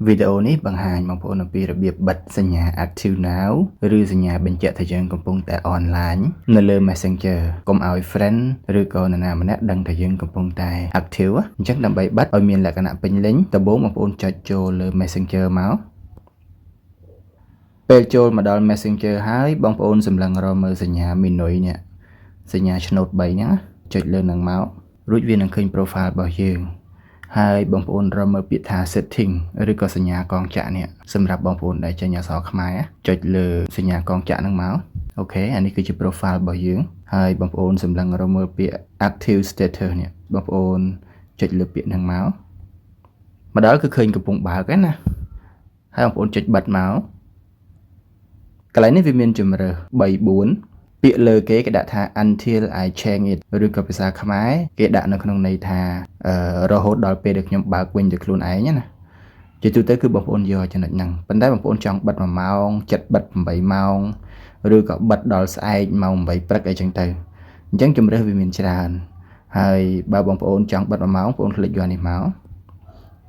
វីដេអូនេះបង្ហាញបងប្អូនអំពីរបៀបបិទសញ្ញា Active Now ឬសញ្ញាបញ្ជាក់ថាយើងកំពុងតែ online នៅលើ Messenger កុំឲ្យ friend ឬក៏នរណាម្នាក់ដឹងថាយើងកំពុងតែ active អញ្ចឹងដើម្បីបិទឲ្យមានលក្ខណៈពេញលេញដំបូងបងប្អូនចុចចូលលើ Messenger មកពេលចូលមកដល់ Messenger ហើយបងប្អូនសម្លឹងរកមើលសញ្ញា menu នេះសញ្ញាឆ្នូត3ហ្នឹងចុចលើនឹងមករួចវានឹងឃើញ profile របស់យើងហើយបងប្អូនរកមើលពាក្យថា setting ឬក៏សញ្ញាកងចាក់នេះសម្រាប់បងប្អូនដែលចេញអក្សរខ្មែរចុចលើសញ្ញាកងចាក់ហ្នឹងមក OK អានេះគឺជា profile របស់យើងហើយបងប្អូនសម្លឹងរកមើលពាក្យ active status នេះបងប្អូនចុចលើពាក្យហ្នឹងមកមកដល់គឺឃើញកំពុងបើកឯណាហើយបងប្អូនចុចបិទមកកន្លែងនេះវាមានជំរើស3 4ពាក្យលើគេគេដាក់ថា until I change it ឬក៏ភាសាខ្មែរគេដាក់នៅក្នុងន័យថារហូតដល់ពេលដែលខ្ញុំបើកវិញទៅខ្លួនឯងណាជាទូទៅគឺបងប្អូនយកចំណុចហ្នឹងប៉ុន្តែបងប្អូនចង់បិទ1ម៉ោងចិត្តបិទ8ម៉ោងឬក៏បិទដល់ស្អែកម៉ោង8ព្រឹកអីចឹងទៅអញ្ចឹងជំរើសវាមានច្រើនហើយបើបងប្អូនចង់បិទ1ម៉ោងបងប្អូនคลิกយកនេះមក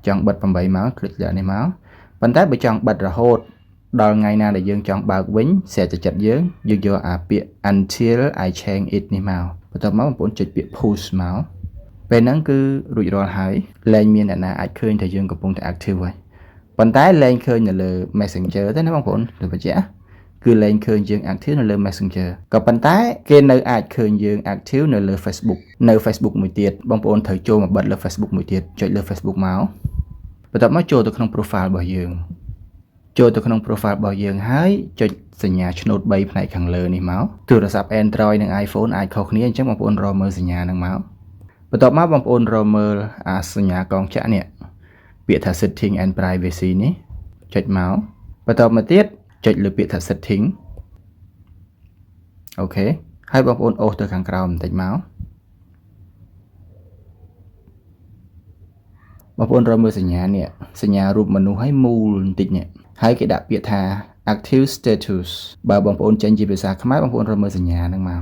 ចង់បិទ8ម៉ោងคลิกយកនេះមកប៉ុន្តែបើចង់បិទរហូតដល់ថ្ងៃណាដែលយើងចង់បើកវិញស្រេចតែចិត្តយើងយើងយកអាពាក្យ until I change it នេះមកបន្ទាប់មកបងប្អូនចុចពាក្យ pause មកពេលហ្នឹងគឺរួចរាល់ហើយលែងមានអ្នកណាអាចឃើញថាយើងកំពុងតែ active ហើយប៉ុន្តែលែងឃើញនៅលើ Messenger ទេណាបងប្អូនទៅបញ្ជាក់គឺលែងឃើញយើង active នៅលើ Messenger ក៏ប៉ុន្តែគេនៅអាចឃើញយើង active នៅលើ Facebook នៅ Facebook មួយទៀតបងប្អូនត្រូវចូលមកបិទលើ Facebook មួយទៀតចុចលើ Facebook មកបន្ទាប់មកចូលទៅក្នុង profile របស់យើងចូលទៅក្នុង profile របស់យើងហើយចុចសញ្ញាឆ្នូត3ផ្នែកខាងលើនេះមកទូរស័ព្ទ Android និង iPhone អាចខុសគ្នាអញ្ចឹងបងប្អូនរកមើលសញ្ញាហ្នឹងមកបន្ទាប់មកបងប្អូនរកមើលអាសញ្ញាកងចាក់នេះពាក្យថា setting and privacy នេះចុចមកបន្ទាប់មកទៀតចុចលើពាក្យថា setting OK ហើយបងប្អូនអូសទៅខាងក្រោមបន្តិចមកបងប្អូនរកមើលសញ្ញានេះសញ្ញារូបមនុស្សឲ្យមូលបន្តិចនេះហើយគេដាក់ពាក្យថា active status បើបងប្អូនចេញជាភាសាខ្មែរបងប្អូនរកមើលសញ្ញាហ្នឹងមក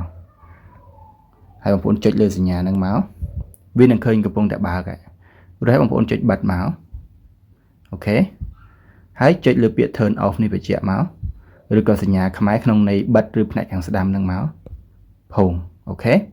ហើយបងប្អូនចុចលើសញ្ញាហ្នឹងមកវានឹងឃើញកំពុងតែបើកហើយរួចហើយបងប្អូនចុចបិទមក OK ហើយចុចលើពាក្យ turn off នេះបញ្ជាក់មកឬក៏សញ្ញាខ្មែរក្នុងន័យបិទឬផ្នែកខាងស្ដាំហ្នឹងមកផុង OK។